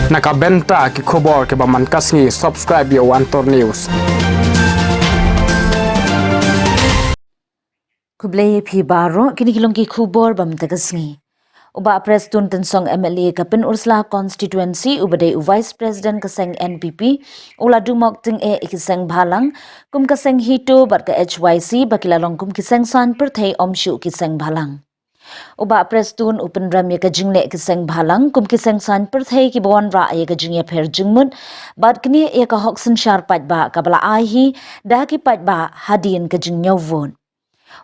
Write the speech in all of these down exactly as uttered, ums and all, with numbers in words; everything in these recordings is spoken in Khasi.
Na ka bynta ki khubor kiba man ka sngi, subscribe ïa u Antor News. Khublei ïa phi baroh, kine ki long ki khubor ba mynta ka sngi. U Bah Prestone Tynsong, M L A ka Pynursla Constituency, uba dei u Vice President ka seng N P P, u la dumok tyngeh ïa ki seng bhalang kum ka seng HITO bad ka H Y C, ba ki la long kum ki seng saiñ pyrthei, ym shuh ki seng bhalang. U Bah Prestone u pynrem ïa ka jingleh ki seng bhalang kum ki seng saiñ pyrthei kiba wanrah ïa ka jingïapher jingmut bad knieh ïa ka hok synshar paidbah kaba la ai hi da ki paidbah hadien ka jingñiew vote.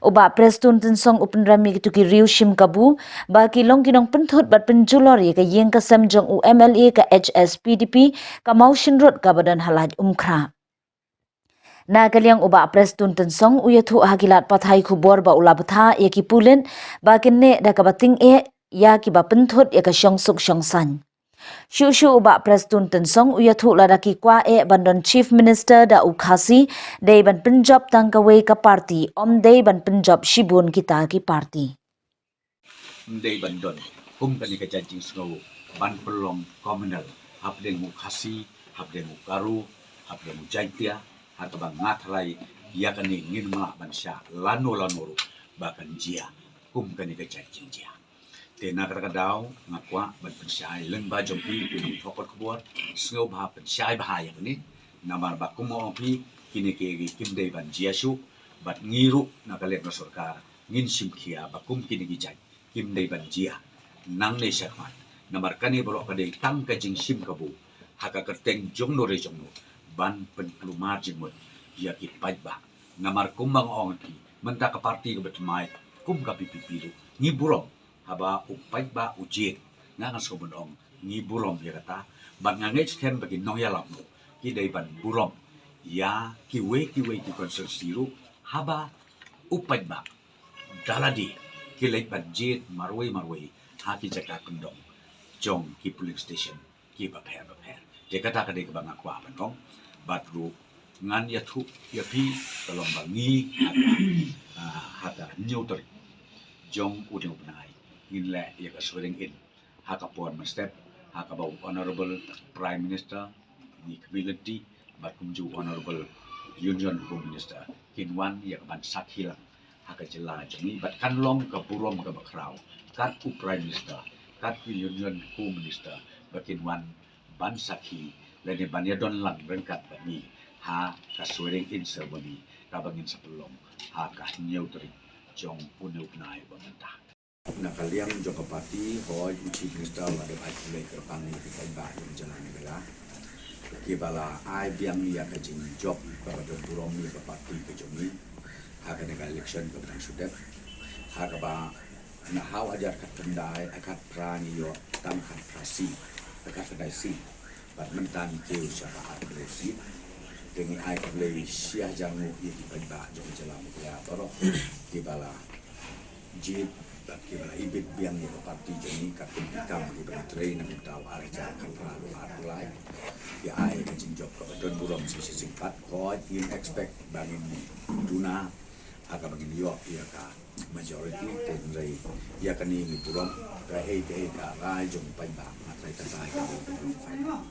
U Bah Prestone Tynsong u pynrem ïa kito ki riew shim kabu ba ki long ki nongpynthut bad pynjulor ïa ka ïing ka sem jong u M L A ka H S P D P ka Mawshynrut kaba don ha Laitumkhrah. Na ka liang u Bah Prestone Tynsong u ïathuh ha ki lad pathai khubor ba u la bthah ïa ki pulit ba kin neh da kaba tyngeh ïa kiba pynthut ïa ka shongsuk shongsaiñ. Shuh shuh u Bah Prestone Tynsong u ïathuh lada ki kwah eh ban don Chief Minister da u Khasi, dei ban pynjop tang kawei ka party, ym dei ban pynjop shibun kita ki party. Ym dei ban don kum kane ka jait jingsngew ban pynlong communal hapdeng u Khasi, hapdeng u Garo, hapdeng u Jaintia, ha kaba nga tharai ïa kane ngim lah ban shah lano lano ruh ba kan jia kum kane ka jait jingjia. Te na kata ka daw nga kwah ban pynshai lyngba jong phi, phi nongthoh kot khubor, sngewbha pynshai bha ïa kane. Namar ba kum ong phi, kine ki, ki kim dei ban jia shuh, bad ngi ruh na ka liang ka sorkar ngin shim khia ba kum kine ki jait kim dei ban jia nangne shakhmat. Namar kane baroh ka dei tang ka jingshim kabu ha ka kyrteng jongno re jongno ban pynkulmar jingmut ïa ki paidbah. Namar kumba nga ong ïa phi, mynta ka party kaba thymmai kum ka P P P ruh ngi burom, haba u paidbah u jied, nga ngan sngewbha ban ong ngi burom ïa kata. Bad nga ngeit skhem ba ki nongïalam ruh ki dei ban burom ïa kiwei kiwei ki constituency ruh, haba u paidbah da lade ki leit ban jied marwei marwei ha ki jaka kyndong jong ki polling station kiba pher bapher. Te kata ka dei kaba nga kwah ban ong. Bad ruh ngan ïathuh ïa phi, ka long ba ngi ha ka, ah, ha ka hynñiew tarik jong une u bnai ngin leh ïa ka swearing in ha ka por mynstep, ha kaba u Honorable Prime Minister, ngi khmih lynti, bad kumjuh u Honorable Union Home Minister kin wan ïa ka ban sakhi lang ha ka jylla jong ngi. Bad kan long ka burom kaba khraw kat u Prime Minister, kat u Union Home Minister ba kin wan ban sakhi lane ban ïadon lang ryngkat bad ngi ha ka swearing in ceremony kaba ngin sa pynlong ha ka hynñiew tarik jong une u bnai ba mynta. Na ka liang jong ka party, hooid u Chief Minister u la dep ai khublei kyrpang ïa ki paidbah jong ka jylla Meghalaya kiba la ai biang ïa ka jingjop kaba don burom ïa ka party ka jong ngi ha kane ka election kaba dang shu dep, ha kaba na ha u hajar khatkhyndai, khatkhyndai ngi ïoh tang khatphra seat, khatkhyndai seat. Bad mynta ngi kiew sha ka arphew seat. Te ngi ai khublei shi hajar nguh ïa ki paidbah jong ka jylla Meghalaya baroh kiba la jied bad kiba la ibit biang ïa ka party jong ngi, katkum ki kam kiba ngi trei na ka bynta u ar hajar khatphra haduh arphew lai. Ki ai ka jingjop kaba don burom shisha shisha pat. Hooid, ngim expect ba ngin duna ha kaba ngin ïoh ïa ka majority, te hynrei ïa kane ngi burom. Kaei kaei ka rai jong u paidbah, nga tharai kata hi ka burom.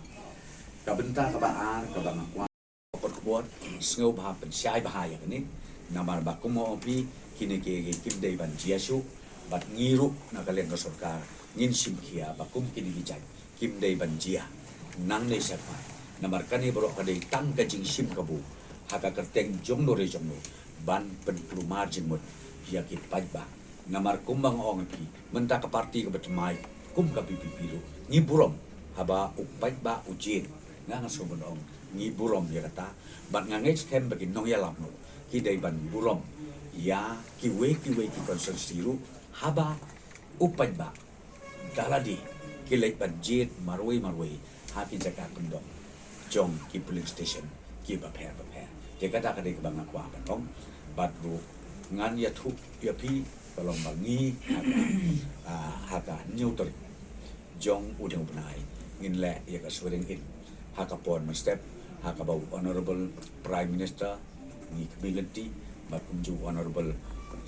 Ka bynta kaba ar kaba nga kwah, kot khubor, sngewbha pynshai bha ïa kane. Namar ba kum ong phi, kine ki, ki kim dei ban jia shuh, bad ngi ruh na ka liang ka sorkar ngin shim khia ba kum kine ki jait kim dei ban jia nangne shakhmat. Namar kane baroh ka dei tang ka jingshim kabu ha ka kyrteng jongno re jongno ban pynkulmar jingmut ïa ki paidbah. Namar kumba nga ong ïa phi, mynta ka party kaba thymmai kum ka P P P ruh ngi burom, haba u paidbah u jied, nga ngan sngewbha ban ong ngi burom ïa kata. Bad nga ngeit skhem ba ki nongïalam ruh ki dei ban burom ïa kiwei kiwei ki constituency ruh, haba u paidbah da lade ki leit ban jied marwei marwei ha ki jaka kyndong jong ki polling station kiba pher bapher. Te kata ka dei kaba nga kwah ban ong. Bad ruh ngan ïathuh ïa phi, ka long ba ngi ha ka, ah, ha ka hynñiew tarik jong une u bnai ngin leh ïa ka swearing in ha ka por mynstep, ha kaba u Honorable Prime Minister, ngi khmih lynti, bad kumjuh u Honorable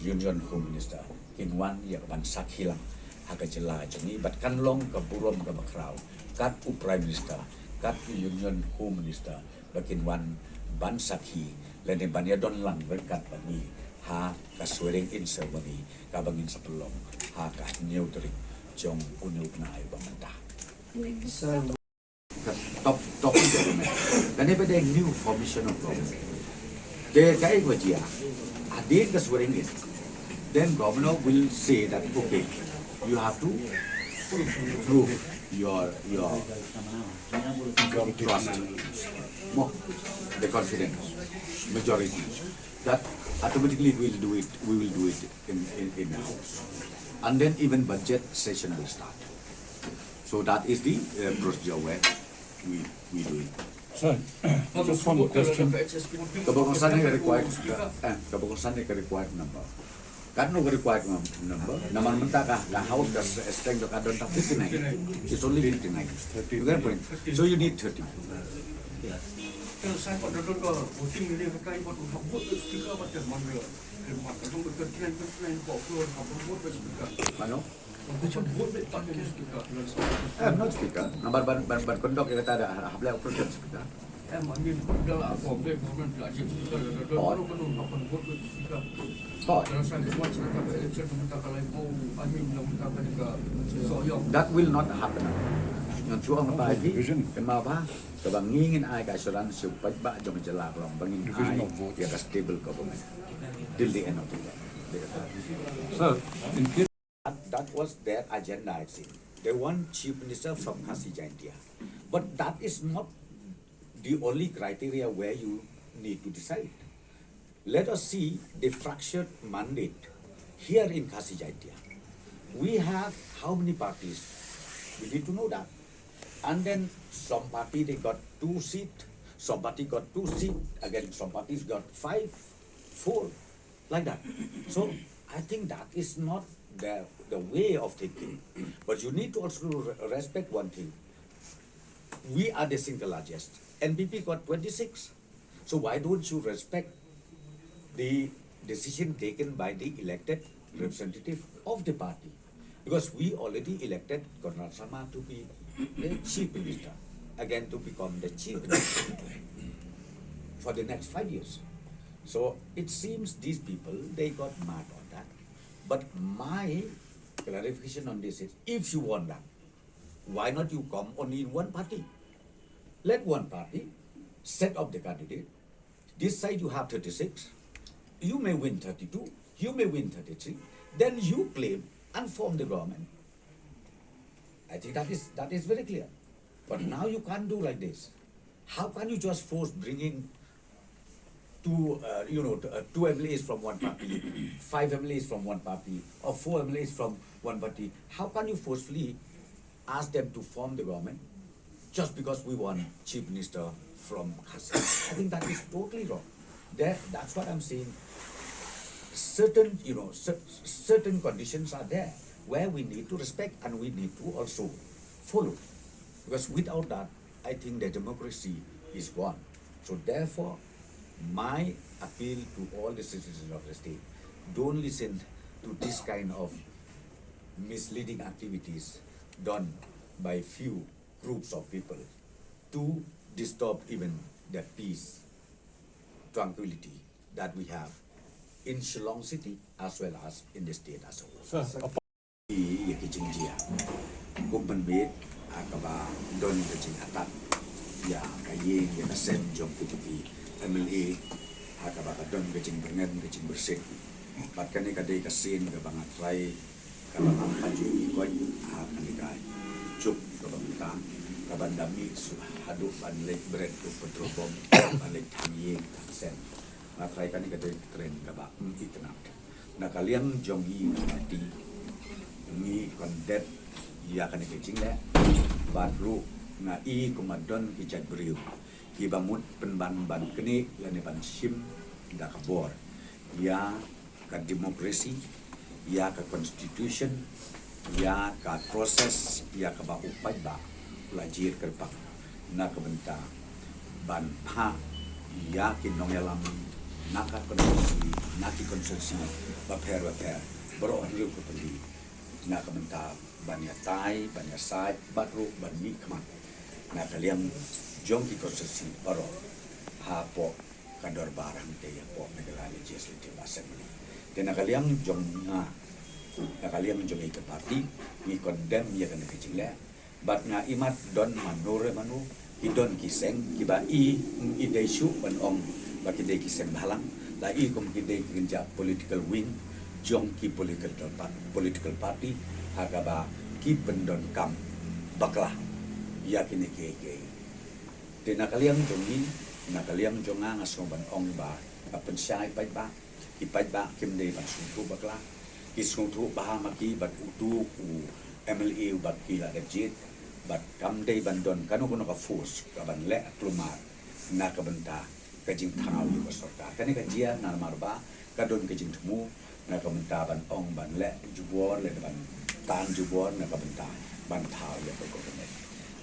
Union Home Minister kin wan ïa ka ban sakhi lang ha ka jylla jong ngi, bad kan long ka burom kaba khraw kat u Prime Minister, kat u Union Home Minister, ba kin wan ban sakhi lane ban ïadon lang ryngkat bad ngi ha ka swearing in ceremony kaba ngin sa pynlong ha ka hynñiew tarik jong une u bnai ba mynta. Ka top, top government. Kane ba dei new formation of government. Te kaei ba jia, hadien ka swearing in, then governor will say that, okay, you have to prove your, your, your trust, mo, the confidence, majority. That automatically we will do it, we will do it in, in, in the house. And then even budget session will start. So that is the uh, procedure where we, we do it. Sir, just one question. Kaba kongsan ne ka required, eh, kaba kongsan ne ka required number. Katno ka required num-, number? Namar mynta ka, ka house ka s-, strength ka don ta fifty-nine. It's only fifty-nine. You get the point? So you need thirty. Mano? Eh, I'm not speaker. Namar ban, ban, ban kondok ïa kata da hap leh pro tem speaker. Hooid. Hooid. That will not happen. Ngan shu ong ba ïa phi, kynmaw ba, kaba ngi ngin ai ka assurance sha u paidbah jong ka jylla ka long ba ngin ai ïa ka stable government till the end of the day. Sir, in case That, that was their agenda, I've seen. They want chief minister from Khasi Jaintia. But that is not the only criteria where you need to decide. Let us see the fractured mandate here in Khasi Jaintia. We have how many parties? We need to know that. And then some party they got two seat, some party got two seat, again some parties got five, four, like that. So I think that is not the, the way of thinking. But you need to also re-, respect one thing. We are the single largest. N P P got twenty-six. So why don't you respect the decision taken by the elected representative of the party? Because we already elected Conrad Sangma to be the chief minister, again to become the chief minister for the next five years. So it seems these people, they got mad on that. But my clarification on this is, if you want that, why not you come only in one party? Let one party set up the candidate. This side you have thirty-six, you may win thirty-two, you may win thirty-three, then you claim and form the government. I think that is, that is very clear. But now you can't do like this. How can you just force bringing two, uh, you know, t-, uh, two M L As from one party, five M L As from one party, or four M L As from one party? How can you forcefully ask them to form the government just because we want chief minister from Khasi? I think that is totally wrong. That, that's what I'm saying. Certain, you know, cer-, certain conditions are there where we need to respect and we need to also follow. Because without that, I think the democracy is gone. So therefore, my appeal to all the citizens of the state, don't listen to this kind of misleading activities done by few groups of people to disturb even the peace, tranquility that we have in Shillong city as well as in the state as a whole. Sir, ïa ki jingjia. Kum mynmiet, ha kaba don ka jingattack ïa ka ïing ïa ka sem jong ki, ki M L A, ha kaba ka don ka jingbyrngem, ka jingbyrsiew. Bad kane ka dei ka sien kaba nga trai, kaba nga pynjah ïa ki koit, ha kane ka juk kaba mynta, kaba da mih shuh haduh ban leit bret u petrol pump, ban leit thang ïing thang sem. Nga trai kane ka dei ka trend kaba ym itynnad. Na ka liang jong ngi ka party, ngi condemn ïa kane ka jingleh, bad ruh nga i kum don ki jait briew kiba mut pynban ban knieh lane ban shim da ka bor ïa ka democracy, ïa ka constitution, ïa ka process, ïa kaba u paidbah u la jied kyrpang na ka bynta ban phah ïa ki nongïalam na ka constituency, na ki constituency bapher bapher, baroh hynriew ka pyrdi. na ka bynta ban ïatai, ban ïasaid bad ruh ban mihkhmat na ka liang jong ki konstituensi baroh hapoh ka dorbar hangta hapoh Meghalaya Legislative Assembly. Te na ka liang jong nga, na ka liang jong ngi ka party, ngi condemn ïa kane ka jingleh. Bad nga imat don mano re mano, ki don ki seng kiba i, i dei shuh ban ong ba ki dei ki seng bhalang, la i kum ki dei ki kynja political wing jong ki political pa-, political party ha kaba ki pyndonkam bakla ïa kine kiei kiei. Te na ka liang jong ngi, na ka liang jong nga, nga sngew ban ong ba ka pynshai paidbah, ki paidbah kim dei ban sngewthuh bakla. Ki sngewthuh bha ma ki bad utu u MLA uba ki la dep jied, bad kam dei ban don kano kano ka force kaban leh kulmar na ka bynta ka jingthaw ïa ka sorkar. Kane ka jia namar ba ka don ka jingthmu na ka bynta ban ong ban leh jubor, leh ban tan jubor na ka bynta ban thaw ïa ka government.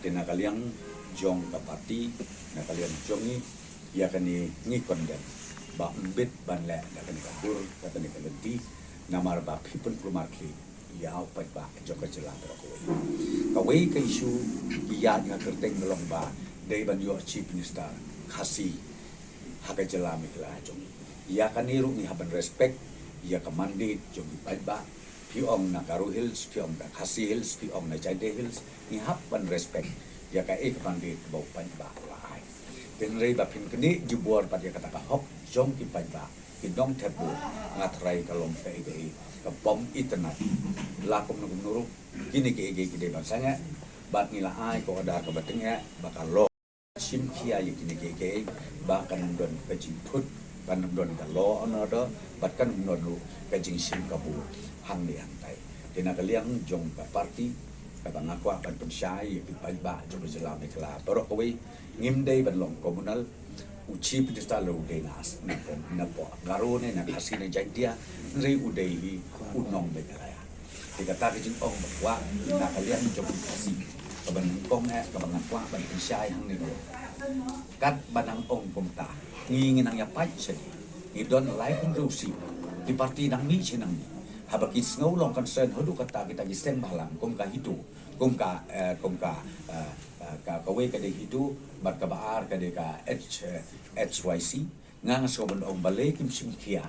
Te na ka liang jong ka party, na ka liang jong ngi, ïa kane ngi condemn ba ym bit ban leh da kane ka dur, da kane ka lynti, namar ba phi pynkulmar khlieh ïa u paidbah jong ka jylla baroh kawei. Kawei ka issue ki ïaid ha kyrteng ka long ba dei ban ïoh Chief Minister Khasi ha ka jylla Meghalaya jong ngi. Ïa kane ruh ngi hap ban respect ïa ka mandate jong ki paidbah. Phi ong na Garo Hills, phi ong na Khasi Hills, phi ong na Jaiñtia Hills, ngi hap ban respect ïa kaei ka mandate kaba u paidbah u la ai. Hynrei ba phin knieh jubor pat ïa kata ka hok jong ki paidbah, ki nongthep vote, nga tharai ka long kaei kaei ka bym itynnad. La kumno kumno ruh, kine kiei kiei ki dei ban sangeh, bad ngi la ai ka order kaba tyngeh ba ka long shim khia ïa kine kiei kiei, ba kan ym don ka jingthut, kan ym don ka law and order, bad kan ym don ruh ka jingshim kabu hangne hangtai. Te na ka liang jong ka party, kaba nga kwah ban pynshai ïa ki paidbah jong ka jylla Meghalaya baroh kawei, ngim dei ban long communal. U Chief Minister la u dei na as, na pom, na pom Garo ne na Khasi ne Jaiñtia, hynrei u dei hi u nong Meghalaya. Te kata ka jingong ba kwah na ka liang jong ki Khasi, kaba nyngkong eh, kaba nga kwah ban pynshai hangne ka long, katba nang ong kumta, ngi ngi nang ïa pait sha ngi, ngi don laiphew hynriew seat, ki party nang mih sha nang mih. Haba ki sngew long concern haduh katta kita ki seng bhalang kum ka HITO, kum ka, eh, kum ka, eh, eh, ka, kawei ka dei HITO, bad kaba ar ka dei ka H, eh, H Y C. Nga nga sngew ban ong balei kim shim khia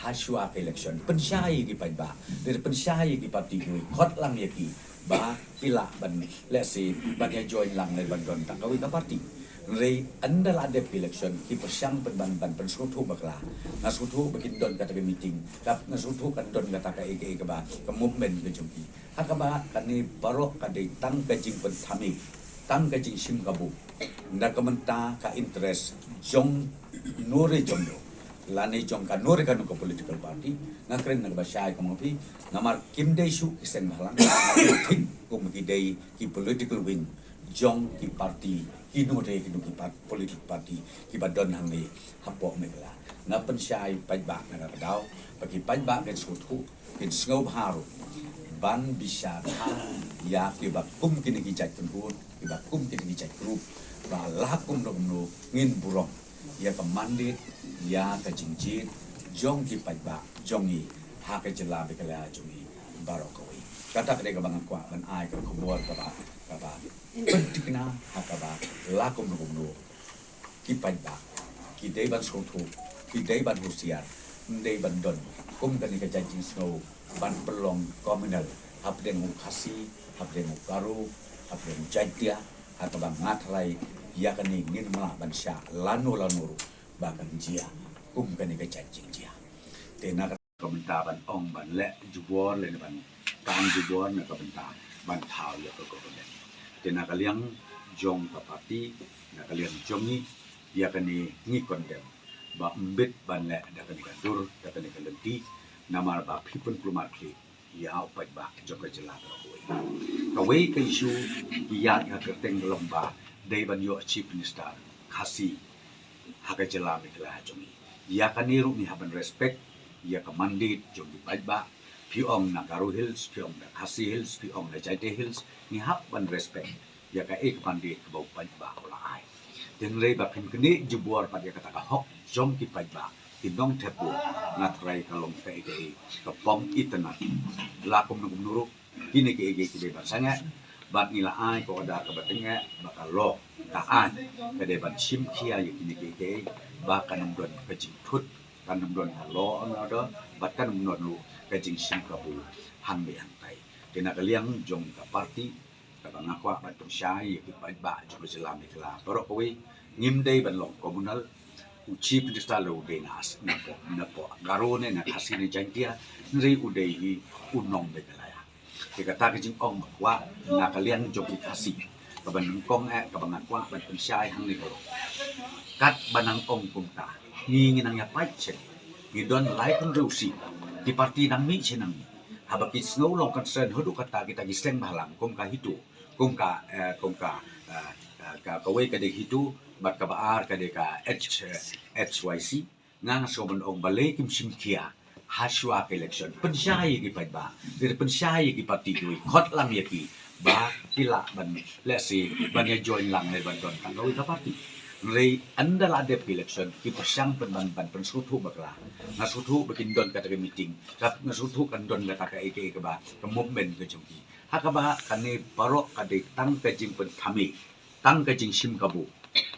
ha shuwa ka election. Pynshai ïa ki paidbah, lada pynshai ïa ki party kiwei, khot lang ïa ki ba ki lah ban, let's say, ban ïa join lang lane ban don tang kawei ka party. Hynrei ynda la dep ka election ki pyrshang pyn ban, ban pynsngewthuh bakla. Nga sngewthuh ba kin don kata ka meeting, ka, nga sngewthuh kan don kata kaei kaei kaba, ka movement ka jong ki. Ha kaba kane baroh ka dei tang ka jingpynthame, tang ka jingshim kabu na ka bynta ka interest jong no re jong no, lane jong kano re kano ka political party. Nga kren na kaba shai, kumba phi, namar kim dei shuh ki seng bhalang, nga kren kum ki dei ki political wing jong ki party, kino re kino ki par-, political party kiba don hangne hapoh Meghalaya. Nga pynshai paidbah na kata ka daw ba ki paidbah kin sngewthuh, kin sngewbha ruh ban bishar bha ïa kiba kum kine ki jait kynhun, kiba kum kine ki jait group, ba la kumno kumno ngin burom ïa ka mandate, ïa ka jingjied jong ki paidbah jong ngi ha ka jylla Meghalaya jong ngi baroh kawei. Kata ka dei kaba nga kwah ban ai ka khubor kaba, kaba pynthikna ha kaba la kumno kumno ki paidbah ki dei ban sngewthuh, ki dei ban husiar, ym dei ban don kum kane ka jait jingsngew ban pynlong communal hapdeng u Khasi, hapdeng u Garo, hapdeng u Jaiñtia, ha kaba nga tharai ïa kane ngim lah ban shah lano lano ruh ba kan jia kum kane ka jait jingjia. Te na ka ka bynta ban ong ban leh jubor lane ban kan jubor na ka bynta ban thaw ïa ka government. Te na ka liang jong ka party, na ka liang jong ngi, ïa kane ngi condemn ba ym bit ban leh da kane ka dur, da kane ka lynti, namar ba phi pynkulmar khlieh ïa u paidbah jong ka jylla baroh kawei. Kawei ka issue ki ïaid ha kyrteng ka long ba dei ban ïoh Chief Minister Khasi ha ka jylla Meghalaya jong ngi. Ïa kane ruh ngi hap ban respect ïa ka mandate jong ki paidbah. Phi ong na Garo Hills, phi ong na Khasi Hills, phi ong na Jaiñtia Hills, ngi hap ban respect ïa kaei ka mandate kaba u paidbah u la ai. Hynrei ba phin knieh jubor pat ïa kata ka hok jong ki paidbah, ki nongthep vote, nga tharai ka long kaei kaei ka bym itynnad. La kumno kumno ruh, Kine kiei kiei ki dei ban sangeh, bad ngi la ai ka order kaba tyngeh ba ka law ka ai ka dei ban shim khia ïa kine kiei kiei, ba kan ym don ka jingthut, kan ym don ka law and order, bad kan ym don ruh ka jingshim kabu hangne hangtai. Te na ka liang jong ka party, kaba nga kwah ban pynshai ïa ki paidbah jong ka jylla Meghalaya baroh kawei, ngim dei ban long communal. U Chief Minister la u dei na as, na pdeng, na pdeng Garo ne na Khasi ne Jaintia, hynrei u dei hi u nong Meghalaya. Te kata ka jingong ba kwah na ka liang jong ki Khasi, kaba nyngkong eh kaba nga kwah ban pynshai hangne baroh. Katba nang ong kumta, ngi ngi nang ïa pait shen. Ngi don lai phew hynriew seat. Ki party nang mih shen nang mih. Haba ki sngew long concern haduh katta kita ki seng bhalang kum ka HITO, kum ka, eh, kum ka, eh, eh, ka, kawei ka dei HITO, bad kaba ar ka dei ka H, eh, H Y C. Nga nga sngew ban ong balei kim shim khia ha shuwa ka election. Pynshai ïa ki paidbah, te pynshai ïa ki party kiwei, khot lang ïa ki ba ki lah ban, let's say, ban ïa join lang ne ban don ka kawei ka party. Hynrei ynda la dep ka election ki pyrshang pyn ban, ban pynsngewthuh bakla. Nga sngewthuh ba kin don kata ka meeting, nga sngewthuh kan don kata ka ei ka ei kaba, ka movement ka jong ki. Ha kaba kane baroh ka dei tang ka jingpynthame, tang ka jingshim kabu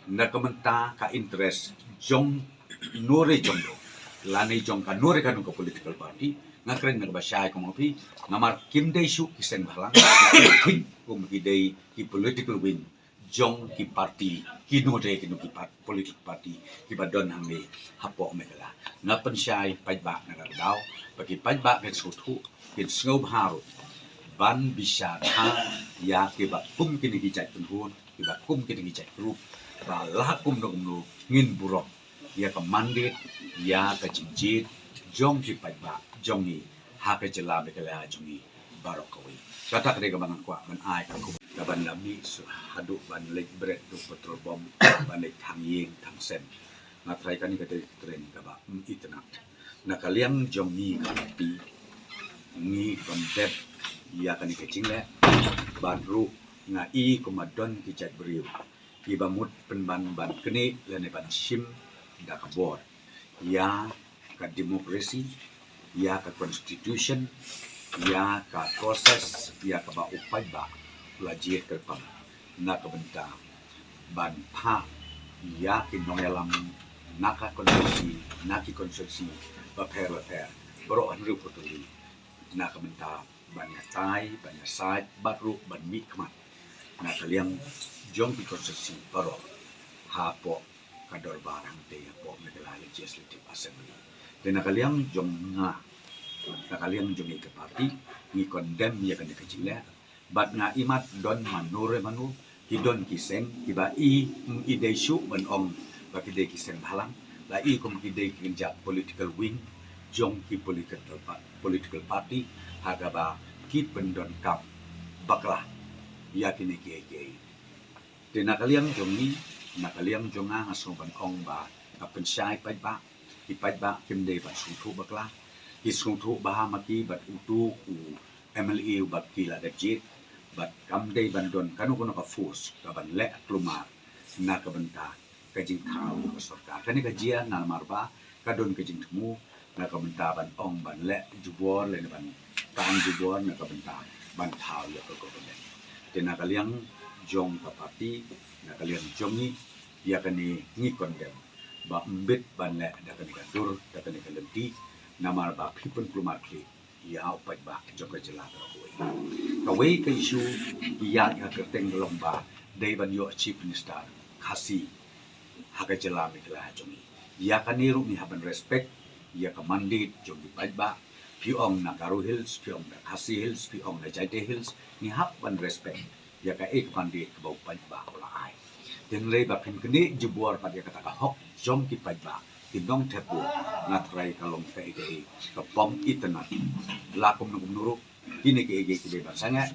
na ka bynta ka interest jong no re jong no, lane jong kano re kano ka political party. Nga kren na kaba shai kum u phi, namar kim dei shuh ki seng bhalang, kum ki dei ki political wing jong ki party, kino re kino ki par-, political party kiba don hangne hapoh Meghalaya. Nga pynshai paidbah na kata ka daw ba ki paidbah kin sngewthuh, kin sngewbha ruh ban bishar bha ïa kiba kum kine ki jait kynhun, kiba kum kine ki jait group, ba la kumno kumno ngin burom ïa ka mandate, ïa ka jingjied jong ki paidbah jong ngi ha ka jylla Meghalaya jong ngi baroh kawei. Kata ka dei kaba nga kwah ban ai ka khubor, kaban la mih shuh haduh ban leit bret, duh petrol bomb, ban leit thang ïing thang sem. Nga tharai kane ka dei ka trend kaba ym itynnad. Na ka liang jong ngi ka party, ngi condemn ïa kane ka jingleh, bad ruh nga i kum ba don ki jait briew kiba mut pynban ban knieh lane ban shim da ka bor ïa ka democracy, ïa ka constitution, ïa ka process, ïa kaba u paidbah u la jied kyrpang na ka bynta ban phah ïa ki nongïalam na ka constituency, na ki constituency bapher bapher, baroh hynriew phew tylli, na ka bynta ban ïatai, ban ïasaid, bad ruh ban mihkhmat na ka liang jong ki constituency baroh hapoh ka dorbar hangtei, hapoh Meghalaya Legislative Assembly. Te na ka liang jong nga, na ka liang jong ngi ka party, ngi condemn ïa kane ka jingleh, bad nga imat don mano re mano, ki don ki seng kiba i, ym i dei shuh ban ong ba ki dei ki seng bhalang, la i kum ki dei ki kynja political wing jong ki political pa-, political party, ha kaba ki pyndonkam bakla ïa kine kiei kiei. Te na ka liang jong ngi, na ka liang jong nga, nga sngew ban ong ba nga pynshai paidbah, ki paidbah kim dei ban sngewthuh bakla. Ki sngewthuh bha ma ki bad utu u M L A uba ki la dep jied, bad kam dei ban don kano kano ka force kaban leh kulmar na ka bynta ka jingthaw ïa ka sorkar. Kane ka jia namar ba ka don ka jingthmu na ka bynta ban ong ban leh jubor lane ban kan jubor na ka bynta ban thaw ïa ka government. Te na ka liang jong ka party, na ka liang jong ngi, ïa kane ngi condemn ba ym bit ban leh da kane ka dur, da kane ka lynti, namar ba phi pynkulmar khlieh ïa u paidbah jong ka jylla baroh kawei. Kawei ka issue ïa ka kyrteng ka long ba dei ban ïoh Chief Minister Khasi ha ka jylla Meghalaya jong ngi. Ïa kane ruh ngi hap ban respect ïa ka mandate jong ki paidbah. Phi ong na Garo Hills, phi ong na Khasi Hills, phi ong na Jaintia Hills, ngi hap ban respect ïa kaei ka mandate kaba u paidbah u la ai. Hynrei ba phin knieh jubor pat ïa kata ka hok jong ki paidbah, ki nongthep vote, nga tharai ka long kaei kaei ka bym itynnad. La kumno kumno ruh, kine kiei kiei ki dei ban sangeh,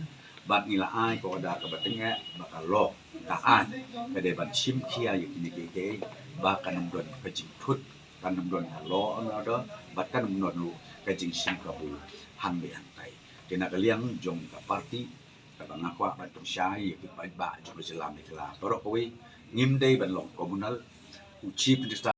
bad ngi la ai ka order kaba tyngeh ba ka law ka ai ka dei ban shim khia ïa kine kiei kiei, ba kan ym don ka jingthut, kan ym don ka law and order, bad kan ym don ruh ka jingshim kabu hangne hangtai. Te na ka liang jong ka party, kaba nga kwah ban pynshai ïa ki paidbah jong ka jylla Meghalaya baroh kawei, ngim dei ban long communal. U Chief Minister